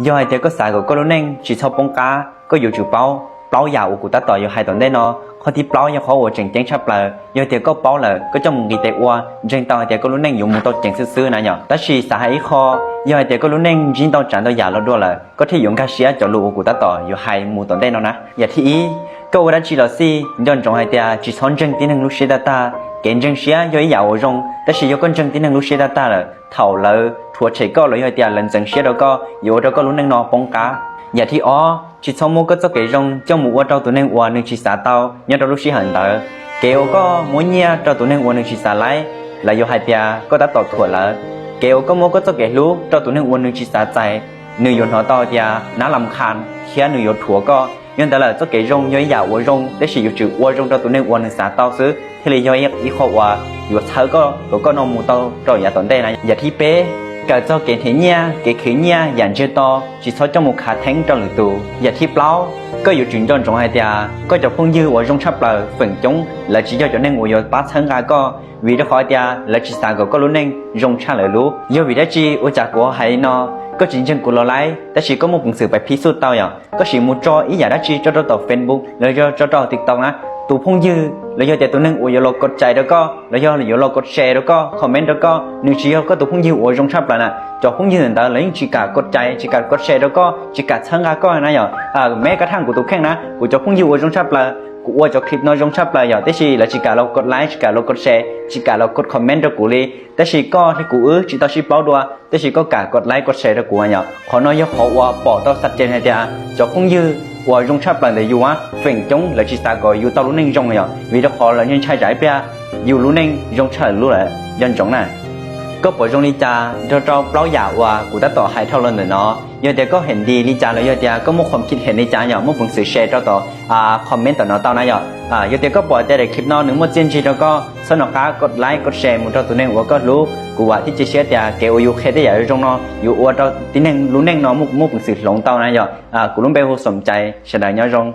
Yog hais tias koj xav kom koj lub neej tsis txhob poob qab, koj yuav tsum paub plaub yam uas kuv tab tom yuav hais tom ntej no. Qhov thib plaub yog qhov uas tseem ceeb tshaj plaws, yog tias koj paub lawm koj coj mus nqis tes ua, ntseeg tau hais tias koj lub neej yuav mus tau ceev xwb xwb na yom. Tab sis xav hais ib qho, yog hais tias koj lub neej ntsib ntau tsav ntau yam los dua lawm, koj thiaj yuav nkag siab cov lus uas kuv tab tom yuav hais mus tom ntej no na. Yam thib ib, koj ua dab tsi los xij nco ntsoov hais tias tsis txhob ntseeg tib neeg lub siab tag tag. Kev ntseeg siab yog ib yam uas zoo, tab sis yog koj ntseeg tib neeg lub siab tag tag lawm, thaum lawv rhuav tshem koj los yog tias lawv ntxeev siab rau koj, yuav ua rau koj lub neej no poob qab. Yam thib ob, tsis txhob muab koj txoj kev zoo coj mus ua rau tus neeg uas nws tsis xav tau nyob rau lub sij hawm ntawd. Kev uas koj muab nyiaj rau tus neeg uas nws tsis xav laib, lawv yuav hais tias koj tab tom thuam lawv. Kev uas koj muab koj txoj kev hlub rau tus neeg uas nws tsis xav txais, nws yuav hnov tau tias nab lam khas thiab nws yuav rhuav koj. Yog ntawd lawm, txoj kev zoo yog ib yam uas zoo, tab sis yuav tsum ua zoo rau tus neeg uas nws xav tau xwb thiaj li yog ib qho uas yuav txhawb koj kom koj no mus tau rau yav tom ntej na. Yam thib peb, kawm txog kev hnyav nyiaj, kev khwv nyiaj yam ntsiag to, tsis txhob coj mus khav theeb rau lwm tus. Yam thib plaub, koj yuav tsum nco ntsoov hais tias koj cov phooj ywg uas zoo tshaj plaws feem coob lawv tsis yog cov neeg uas yuav pab txhawb nqa koj, vim rau qhov tias lawv tsis xav kom koj lub neej zoo tshaj lawv lub. Yog vim dab tsi ua cas kuv hais li no? Koj tsis ntseeg kuv los laib, tab sis koj muaj peev xwm pais phib xub tau yom. Koj sim mus tso ib yam dab tsi tso rau tom Facebook los yog tso rau TikTok na, tus phooj ywg los yog tias tus neeg uas yuav los kos cais rau koj los yog yuav los kos share rau koj, comment rau koj, nws tsis yog koj tus phooj ywg uas zoo tshaj plaws na, cov phooj ywg ntawd lawv yeej tsis kam kos cais tsis kam kos share rau koj, tsis kam txhawb nqa koj na yom. Meb kab thaj kuv tus kheej na, kuv cov phooj ywg uas zoo tshaj plaws, kuv ua cov clip no zoo tshaj plaws yom, tab sis lawv tsis kam los kos like, tsis kam los kos share, tsis kam los kos comment rau kuv li. Tab sis koj thiab kuv wb tsis tau sib paub dua, tab sis koj kam kos like kos share rau kuv yom. Qhov no yog qhov uas pom tau xav cees hais tias cov phooj ywg uas zoo tshaj plaws ntawm yus feem coob lawv tsis xav kom yus tau lub neej zoo yom, vim rau qhov lawv ntshai tsam ib pliag yus lub neej zoo tshaj lub lawm. Nco ntsoov na. Koj pom zoo li cas nrog rau plaub yam uas kuv tab tom hais dhau los ntawm no? Yog tias koj hais nti li cas los yog tias koj muaj qhov kij hem li cas yom, muaj peev xwm share rau tom comment tom no tau na yom. Yog tias koj pom tias daim clip no nws muaj txiaj ntsig rau koj, txhob nco qab kos like kos share mus rau tus neeg uas koj hlub. Kuv vam thiab cia siab tias kev uas yus qhia tej yam zoo no yuav ua rau tib neeg lub neej no muaj peev xwm hloov tau na yom. Kuv lub npe hu Xom Cai, sawv daws nyob zoo.